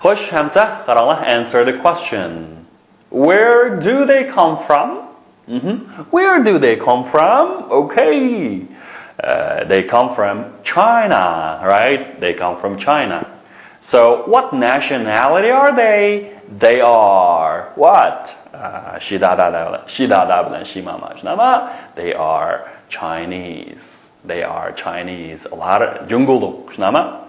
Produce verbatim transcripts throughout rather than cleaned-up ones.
خوش، ھەمسە، قاراڭلار، answer the question. Where do they come from? Mhm. Where do they come from? Okay. Uh, they come from China, right? They come from China. So, what nationality are they? They are what? Uh, 习大大的，习大大 بىلەن 习妈妈 شۇنداقمۇ؟ They are Chinese. They are Chinese. ئۇلار جۇڭگولۇق، شۇنداقمۇ؟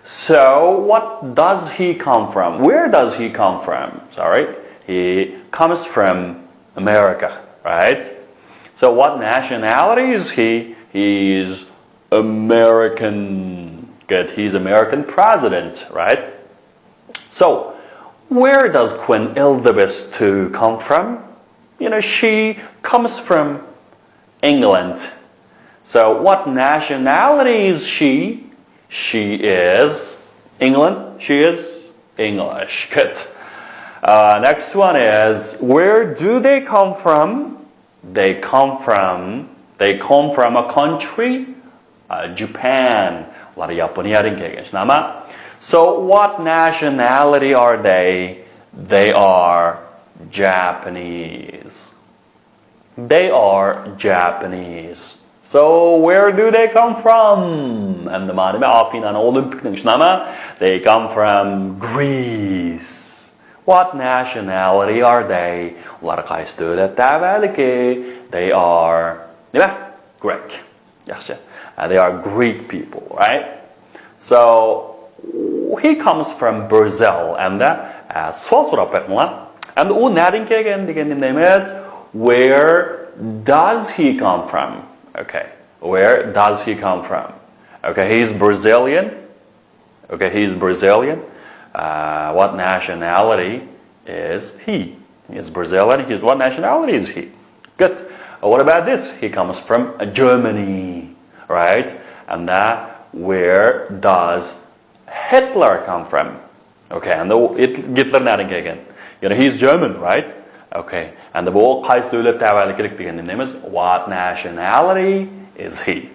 So, what does he come from? Where does he come from? Sorry, he comes from America, right? So, what nationality is he? He is American. Good, he's American president, right? So, where does Queen Elizabeth two come from? You know, she comes from England. So, what nationality is she? She is England. She is English. Good. Uh, next one is, where do they come from? They come from, they come from a country, uh, Japan. ئۇلار ياپونىيەدىن كەلگەن، شۇنداقمۇ؟ So, what nationality are they? They are Japanese. They are Japanese. So, where do they come from? ئەمدى مانا نېمە، ئاپىنانىڭ، ئولىمپىكنىڭ، شۇنداقمۇ؟ They come from Greece. What nationality are they? ئۇلار قايسى دۆلەت تەۋەلىكى؟ They are نېمە؟ Greek. ياخشى. Uh, they are Greek people, right? So, he comes from Brazil. ئەمدى، ئە، سوئال سوراپ بېقىڭلار. ئەمدى ئۇ نەدىن كەلگەن دېگەندە نېمە دەيمىز؟ Where does he come from? Okay. Where does he come from? Okay, he is Brazilian. Okay, he is Brazilian. Uh, what nationality is he? He is Brazilian. He is, what nationality is he? Good. Uh, what about this? He comes from, uh, Germany, right? And, uh, where does Hitler come from? Okay, and the, it, Hitler نەدىن كەلگەن? You know, he's German, right? Okay, and the بۇ قايسى دۆلەت تەۋەلىكىلىك دېگەندە نېمە دەيمىز؟ What nationality is he?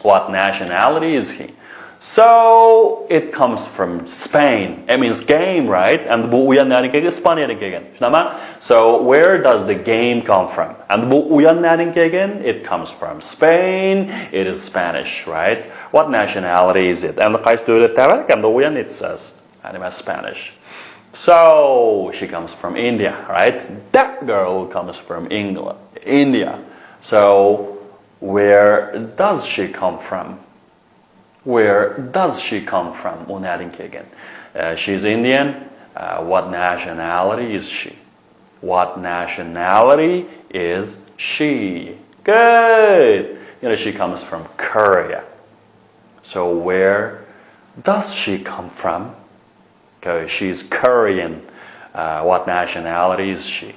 What nationality is he? So, it comes from Spain. It means game, right? And بۇ ئۇيان نەدىن كەلگەن؟ ئىسپانىيەدىن كەلگەن. شۇنداقمۇ؟ So, where does the game come from? And بۇ ئۇيان نەدىن كەلگەن؟ It comes from Spain. It is Spanish, right? What nationality is it? And قايسى دۆلەت تەۋەلىك؟ And بۇ ئۇيان it says. And it's Spanish. So, she comes from India, right? That girl comes from England, India. So, where does she come from? Where does she come from? ئۇ نەدىن كەلگەن؟ Uh, she's Indian. Uh, what nationality is she? What nationality is she? Good. You know, she comes from Korea. So where does she come from? Okay, she's Korean. Uh, what nationality is she?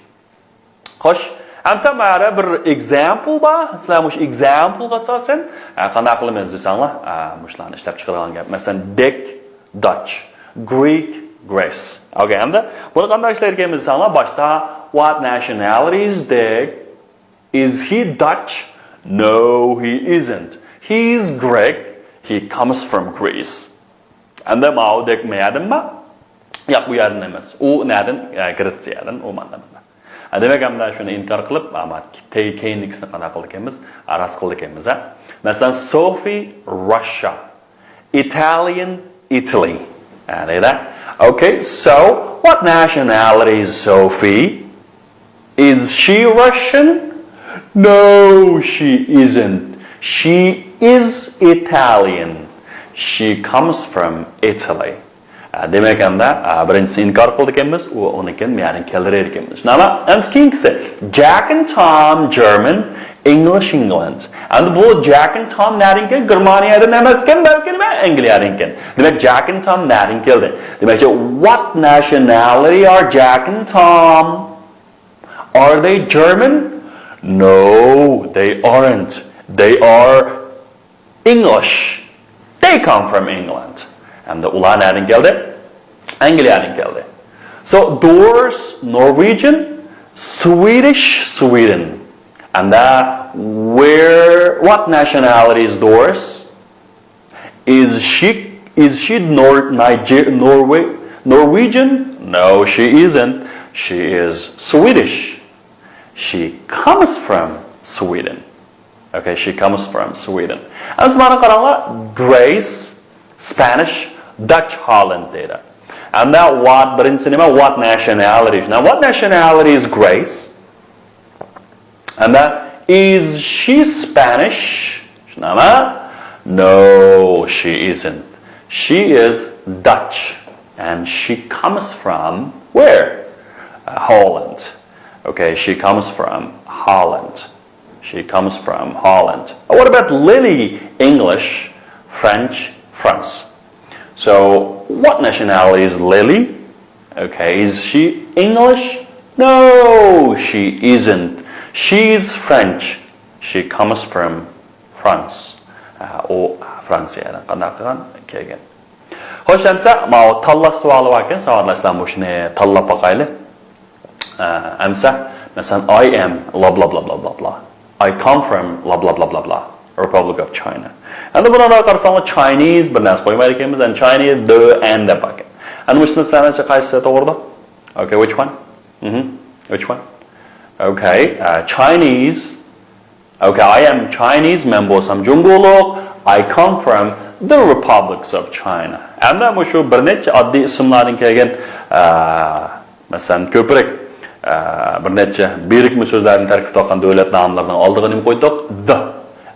خوش، ئەمسە مانا بىر example بار. سىلەر مۇشۇ example غا ئاساسەن، ئە، قانداق قىلىمىز دېسەڭلار، ئە، مۇشۇلارنى ئىشلەپ چىقىرىدىغان گەپ. مەسىلەن، Dick، Dutch. Greek، Greece. Okay, ئەمدى بۇنى قانداق ئىشلەيدىكەنمىز دېسەڭلار، باشتا، what nationality is Dick? Is he Dutch? No, he isn't. He is Greek. He comes from Greece. ئەمدى ماۋۇ دېك مەيەردىنما؟ ياق، بۇ يەردىن ئەمەس. ئۇ نەدىن؟ ئە، گرېتسىيەدىن، ئۇ ماندىن. ئە، دېمەك، ئەمدى شۇنى ئىنكار قىلىپ، ئەمما كەي-، كەينىدىكىسىنى قانداق قىلىدىكەنمىز؟ ئە، راست قىلىدىكەنمىز، ھە؟ مەسىلەن، Sophie، Russia. Italian، Italy. ئە، دەيدۇ. Okay, so what nationality is Sophie? Is she Russian? No, she isn't. She is Italian. She comes from Italy. ئە، دېمەك، ئەمدى، ئە، بىرىنچىسىنى ئىنكار قىلىدىكەنمىز، ئۇ، ئۇنىڭكىنى مەيەردىن كەلتۈرىدىكەنمىز. شۇنداقمۇ؟ ئەمدى كېيىنكىسى، Jack and Tom، German، English، England. ئەمدى بۇ Jack and Tom نەدىن كەلگەن؟ گېرمانىيەدىن ئەمەسكەن، بەلكى نېمە؟ ئەنگلىيەدىن كەلگەن. دېمەك، Jack and Tom نەدىن كەلدى؟ دېمەكچى، what nationality are Jack and Tom? Are they German? No, they aren't. They are English. They come from England. ئەمدى ئۇلار نەدىن كەلدى؟ ئەنگلىيەدىن كەلدى. So, Doors، Norwegian، Swedish، Sweden. And, uh, where, what nationality is Doors? Is she, is she Nor-, Niger-, Norway, Norwegian? No, she isn't. She is Swedish. She comes from Sweden. Okay, she comes from Sweden. ئەمسە مانا قاراڭلار، Grace, Spanish, Dutch, Holland دەيدۇ. ئەمدى what، بىرىنچىسى نېمە؟ What nationality. Now, what nationality is Grace? And then, is she Spanish? شۇنداقمۇ؟ No, she isn't. She is Dutch and she comes from where? Uh, Holland. Okay, she comes from Holland. She comes from Holland. What about Lily? English, French, France. So, what nationality is Lily? Okay, is she English? No, she isn't. She's French. She comes from France. ئۇ فرانسىيەدىن قانداق قىلغان؟ كەلگەن. خوش، ئەمسە ماۋۇ تاللاش سوئالى باركەن، ساۋاقداشلار، مۇشۇنى تاللاپ باقايلى. ئەمسە، مەسىلەن، I am blah blah blah blah blah blah. I come from blah blah blah blah blah. Republic of China. ئەمدى بۇنىڭغا قارىساڭلار، Chinese بىر نەرسە قويمايدىكەنمىز، and Chinese، the، and دەپ باركەن. ئەمدى مۇشۇنى سىلەرنىڭچە قايسىسى توغرىدۇ؟ Okay, which one? Mm-hmm. Which one? Okay, uh, Chinese. Okay, I am Chinese، مەن بولسام جۇڭگولۇق. I come from the republics of China. ئەمدى مۇشۇ بىر نەچچە ئاددىي ئىسىملاردىن كەلگەن، ئە، مەسىلەن، كۆپرەك، ئە، بىر نەچچە بىرىكمە سۆزلەردىن تەركىب تاپقان دۆلەت ناملىرىنىڭ ئالدىغا نېمە قويدۇق؟ The،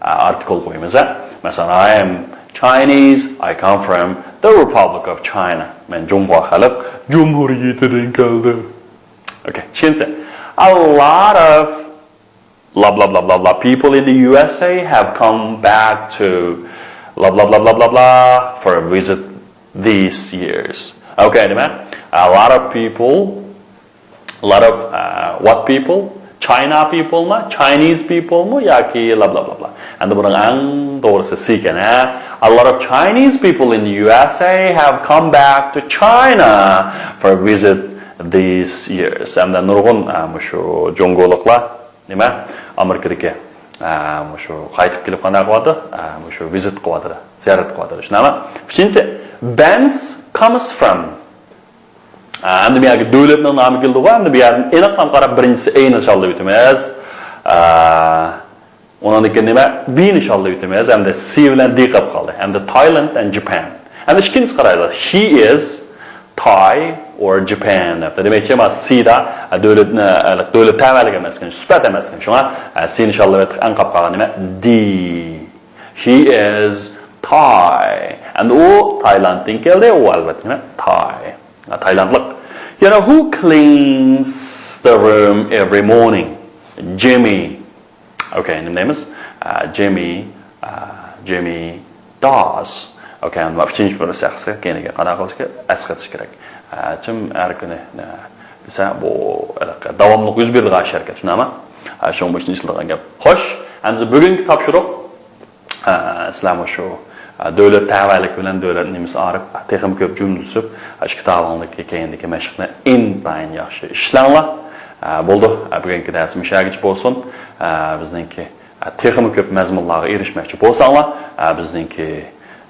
ئە، ئارتىكل قويىمىز، ھە؟ مەسىلەن، I am Chinese, I come from the Republic of China. مەن جۇڭخۇا خەلق جۇمھۇرىيىتىدىن كەلدىم. Okay, چۈشەنسە. A lot of blah blah blah blah blah people in the U S A have come back to blah blah blah blah blah blah for a visit these years. Okay, نېمە؟ A lot of people, a lot of, uh, what people? China people مۇ؟ Chinese people مۇ؟ ياكى blah blah blah blah. ئەمدى بۇنىڭ ئەڭ توغرىسى سى ئىكەن، ھە؟ A lot of Chinese people in the U S A have come back to China for a visit these years. ئەمدى نۇرغۇن، ئە، مۇشۇ جۇڭگولۇقلار نېمە؟ ئامېرىكىدىكى، ئە، مۇشۇ قايتىپ كېلىپ قانداق قىلىۋاتىدۇ؟ ئە، مۇشۇ ۋىزىت قىلىۋاتىدۇ، زىيارەت قىلىۋاتىدۇ. شۇنداقمۇ؟ ئۈچىنچىسى، Ben's comes from. ئە، ئەمدى بۇ يەرگە دۆلەتنىڭ نامى كېلىدىغۇ، ئەمدى بۇ يەردىن ئېنىقلام قاراپ، بىرىنچىسى ئەينى نىشانلاپ ئۆتىمىز. ئە، ئۇنىڭدىن كېيىن نېمە؟ بى نىشانلاپ ئۆتىمىز. ئەمدى سى بىلەن دى قېلىپ قالدى. ئەمدى Thailand and Japan. ئەمدى ئىككىنچىسى قارايلى. He is Thai or Japan دەپتۇ. دېمەكچى، مانا سىدا دۆلەتنى، دۆلەت تەۋەلىك ئەمەسكەن، سۈپەت ئەمەسكەن. شۇڭا، ئە، سى نىشانلاپ ئۆتتۇق، ئەڭ قاپ قالغان نېمە؟ دى. He is Thai. ئەمدى ئۇ تايلاندتىن كەلدى، ئۇ ئەلۋەتتە نېمە؟ تاي. تايلاندلىق. يەنە who cleans the room every morning? Jimmy. Okay، نېمە دەيمىز؟ ئە، Jimmy، ئە، Jimmy does. Okay، ئەمما ئۈچىنچى بىر شەخسكە كەينىگە قانداق قىلىش كېرەك؟ ئەسقېتىش كېرەك. ئە، كىم ھەر كۈنى، ئە، دېسە، بۇ، ھېلىقى داۋاملىق يۈز بېرىدىغان ئىش ھەرىكەت، شۇنداقمۇ؟ ئە، شۇڭا مۇشۇنى ئىشلىتىدىغان گەپ. خوش، ئەمدى بۈگۈنكى تاپشۇرۇق. ئە، سىلەر مۇشۇ، ئە، دۆلەت تەۋەلىكى بىلەن دۆلەت نېمىسى ئارىپ، تېخىمۇ كۆپ جۈملە تۈزۈپ، ئاشۇ كىتابىڭدىكى كەينىدىكى مەشىقنى ئىنتايىن ياخشى ئىشلەڭلار. ئە، بولدى. ئە، بۈگۈنكى دەرسىم مۇشۇ يەرگىچە بولسۇن. ئە، بىزنىڭكى، ئە، تېخىمۇ كۆپ مەزمۇنلارغا ئېرىشمەكچى بولساڭلار، ئە، بىزنىڭكى،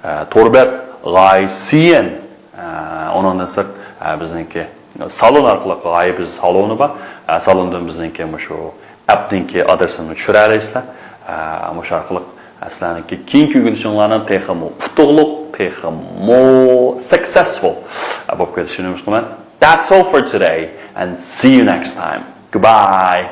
ئە، تور بەت غايە سىيەن، ئە، ئۇنىڭدىن سىرت، ئە، بىزنىڭكى سالون ئارقىلىق غايە بىز سالونى بار. ئە، سالوندىن بىزنىڭكى مۇشۇ ئەپنىڭكى ئادرېسىنى چۈشۈرەلەيسىلەر. ئە، مۇشۇ ئارقىلىق سىلەرنىڭكى كېيىنكى ئۆگىنىشىڭلارنىڭ تېخىمۇ ئۇتۇقلۇق، تېخىمۇ سەكسەسفۇل، ئە، بولۇپ كېتىشىنى ئۈمىد قىلىمەن. That's all for today and see you next time. Goodbye.